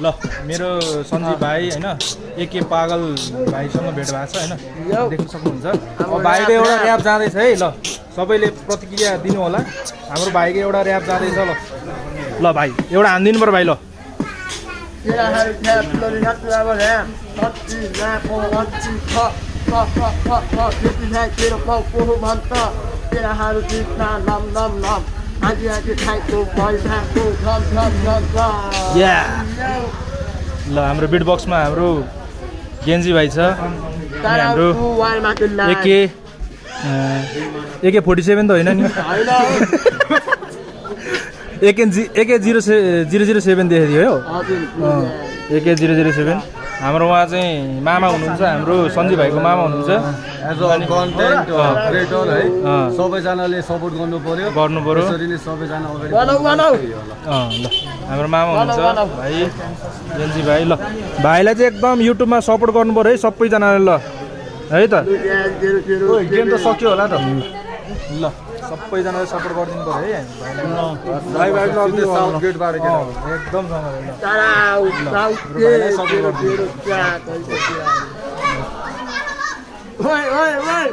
ल मेरो सञ्जीव भाइ हैन एके पागल भाइसँग भेट भएको छ हैन देख्न सक्नुहुन्छ अब भाइको एउटा र्याप जाँदैछ है ल सबैले प्रतिक्रिया दिनु होला हाम्रो भाइको एउटा र्याप जाँदैछ ल भाइ एउटा हान्दिनु पर्यो भाइ ल ल हाम्रो बिट बक्समा हाम्रो गेन्जी भाइ छ अनि हाम्रो एके 47 त होइन नि एके 007 देखेको थियो हो एके 007 हाम्रो उहाँ चाहिँ मामा हुनुहुन्छ हाम्रो सञ्जीव भाइको मामा हुनुहुन्छ एज अ कन्टेन्ट क्रिएटर है सबैजनाले सपोर्ट गर्नु पर्यो यसरी नै सबैजना अगाडि ल हाम्रो मामा हुनुहुन्छ भाइ जेन्जी भाइ ल भाइलाई चाहिँ एकदम युट्युबमा सपोर्ट गर्नु पर्यो है सबैजनाले ल है त गेम त सक्यो होला त ल सबैजनाले सपोर्ट गरिदिनु पर्यो है भाइलाई साउथ गेटबाट एकदम Oi, oi, oi!